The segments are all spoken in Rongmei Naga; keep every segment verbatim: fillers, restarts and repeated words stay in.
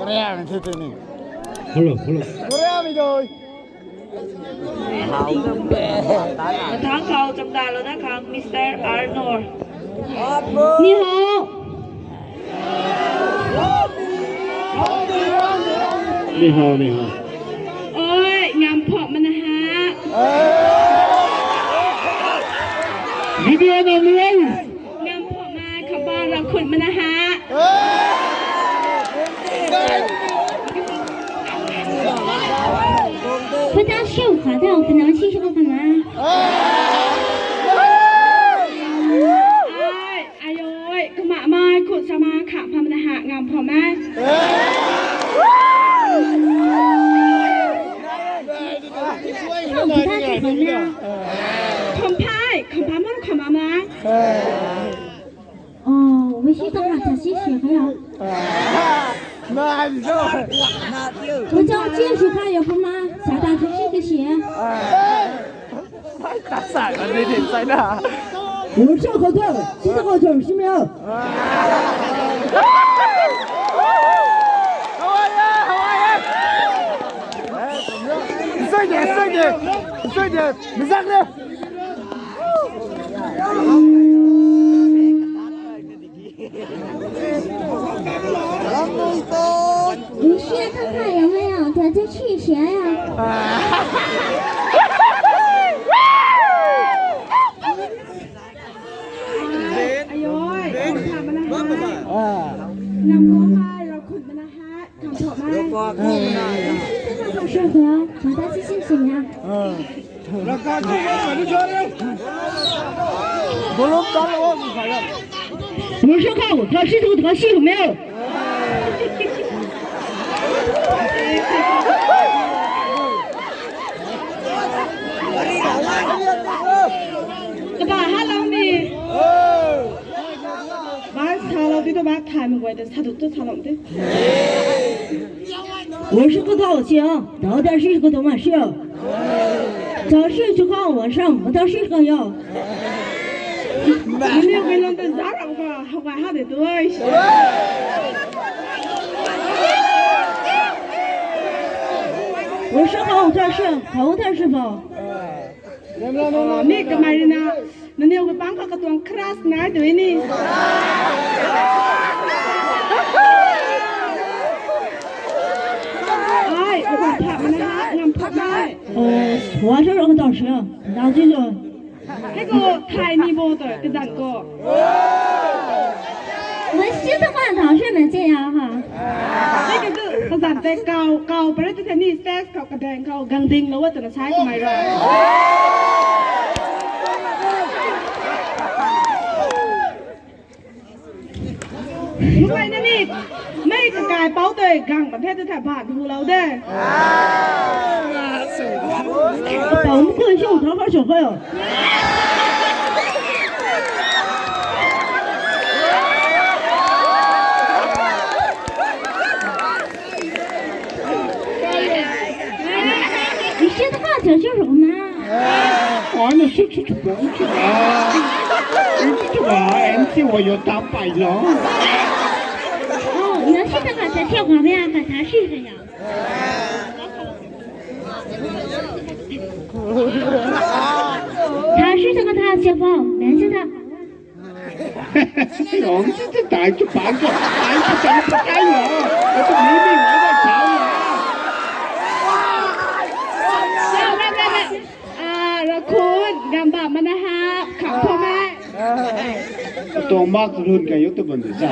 Korea mi the te ni. Hello, hello. Korea mi doi. Thang khou chamdalouna khang Mister Arnold. Ni hao. Ni hao, ni hao. Oi, ngam phok mana ha. Video na ni. Ngam phok ma khaba ra khun mana ha. 回答是有滑掉，可能是这个干嘛？哎，哎呦喂，干嘛嘛，苦什么，看他们的哈，俺婆们。看不到这个呢。看拍，看拍，看妈妈。 哦，我是干嘛？他是谁呀？那你说，我叫见识他有什么？啥大出去的鞋？哎，打散了，那点灾难。我是口罩，新的口罩是没有。好玩呀，好玩呀！帅点，帅点，帅点，你上去。 你是要看看有没有？他就去学呀。哎呦，看他们那哈，让我们让困们那哈，看他们。是的，我在这进行呀。 我说靠，他是这个，他是有没有？ Kaba ha lou ni. Ba sa lou ti tu ba thay mak guay ta sa duk tu sa lou ti. 我是不道歉，到底是个东西啊。早是就告我上，我到是个要。你没有跟人家打扰过，好吧，好的，对。 我是好的是，好的是吧？ Mi kamei rui na, nangniw kapang khou katuang crush nai tu ni. Ai, katuang pha mana ha, ngam pha nai. 哦，我是这个导师，然后这个。 Hei ko, thay ni bo tu, kazan ko. 我是这个导师们这样哈。 Hei ko tu, kazan tei kau, kau pare tu tei ni stage khou kadeng khou gang ding lou twna sai kamei rui. Nungai na ni, mei kakai pou tei gang pat the tu thei ban hu lou de. Pou ni koi sou tho koi sou koi o. Ni shi ta ka cha cha ro na. Ai, na sut sut sut sut. Sut sut sut, M C wo yo ta pai lo. Oh, na shi ta ka cha cha ka me a ka ta shi ka ya. Ta shi ta ka ta cha pa, men shi ta. Ong si ti tai chu pan chu, tai chu tai chu tai lo. Ko tu mi mi wai wai chau lo. Ah, Rakhun, gam bam mana ha, kham pho mai. Tong mak run ka yo tu ban de sa.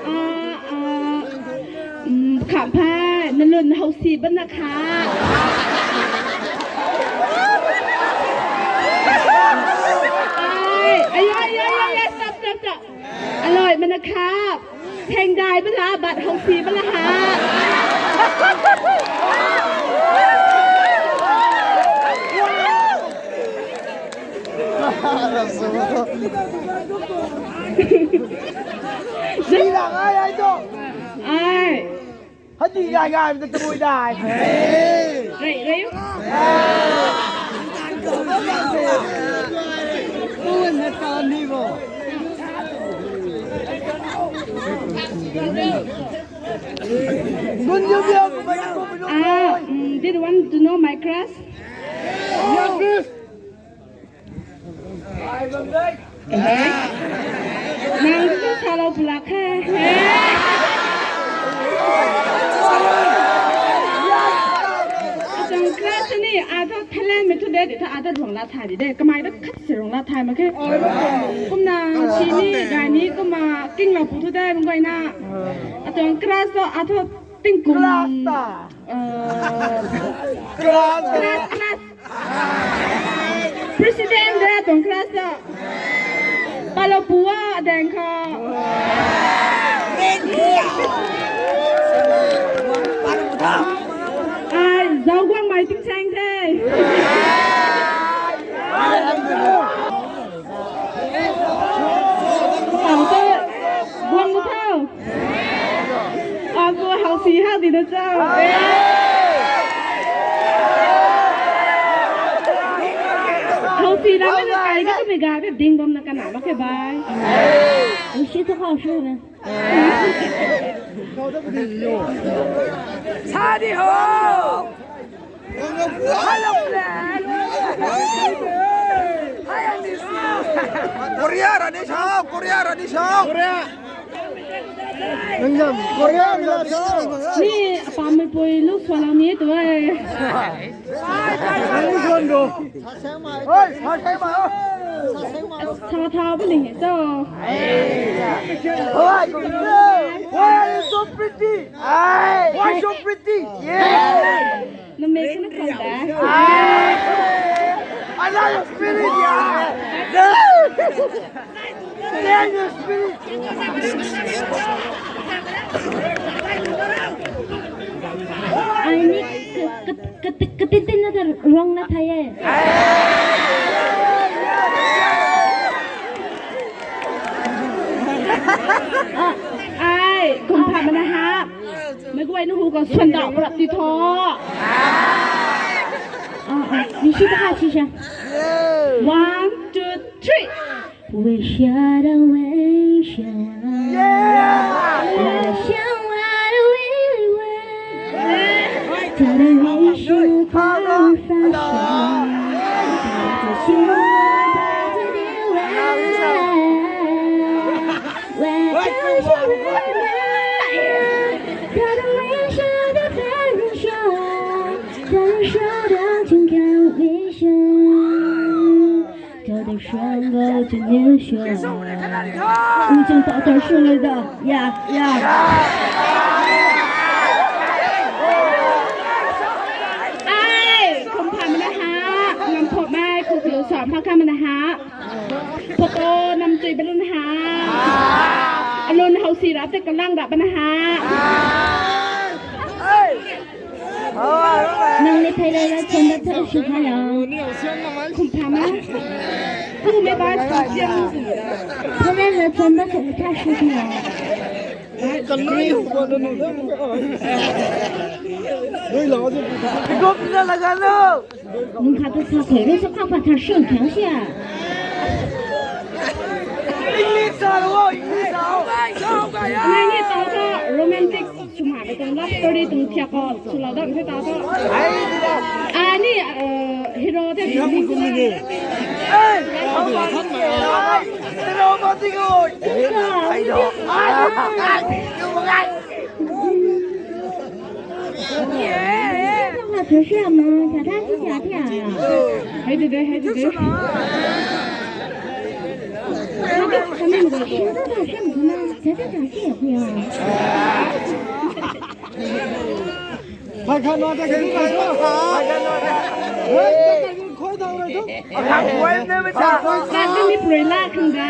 Ah, ah. Kham pha, nalun hou si bana kha. Ai, ai, ai, ai, ai, stop, stop, stop. Aloi mana kha. Thengdai bala, bat hou si bala ha. Ai, ai, ai, tu. Ai. Hadi gai gai, mi ta tabui dai. Rei, rei. Ui, na ta ni bo. Ah, mm, did you want to know my crush? Nang tu salou pulak khe. Atuang crush ni, ata Thailand mei thu de, di tha ata ruang la thai di de. Kamei ta khat si ruang la thai mak khe. Kumna sini, gay ni, kumna kinglou pu thu de, mung gay na. Atuang crush tu, ata tingkum. Crush ta. Uh, crush ta. Crush, crush. President de atuang crush ta. Paloupua dang kha. Ai, zauc guang mei ting sang the. Tau te, guang thau. Apu hausi hak di na cho. Hausi na mei na kai na kamei ga ka ding bam na kana mak khe bai. Usi tu hau shu na. Sa di ho. Korea rani sao, Korea rani sao. Korea. Nang jam Korea mi la sao. Ni apam mei pui lu swalou ni tu e. Nang lu suan do. Oi, sa sai ma. Sa thau pu ni he cho. Why are you so pretty? Why so pretty? Yeah. Numei kana khou da. I love your spirit, yeah. Daniel spirit. Ai ni ka, ka, ka, katin tin na ta ruang na thai e. Ah, ai, kum tha mana ha. Mei guay na hu khou swan dau prap ti tho. Ah, ah, ni si ta ha si sha. One, two, three. Wish you the wish you. Yeah. Wish you what we want. Gotta wish you for the fashion. Ui, chang ta ta shu le da. Ya, ya. Ai, kum pha mana ha. Ngam phop mai, kum kiu sa pha ka mana ha. Photo nam tui balun ha. Alun hausi rap te kalang rap bana ha. Nang ni thei la la chon da thei shu thei ya. Kum pha ma. Kum me ba shu thei ya. Thei la la chon da thei thei shu thei ya. Nung khat tu sa thei rui sa kha pa thar shu khang sia. English sa lo, English sa lo. Nai ni tau tho romantic swmei tuang love story tuang thiak khou swlou dam the tau tho. Ai ni, uh, hero the. Hey, hero ma ti ko. Hei de de, hei de de. Phai khan na ta kani kani kani. Phai khan na ta kani khoi dang rui tu. Kani pray la khang da.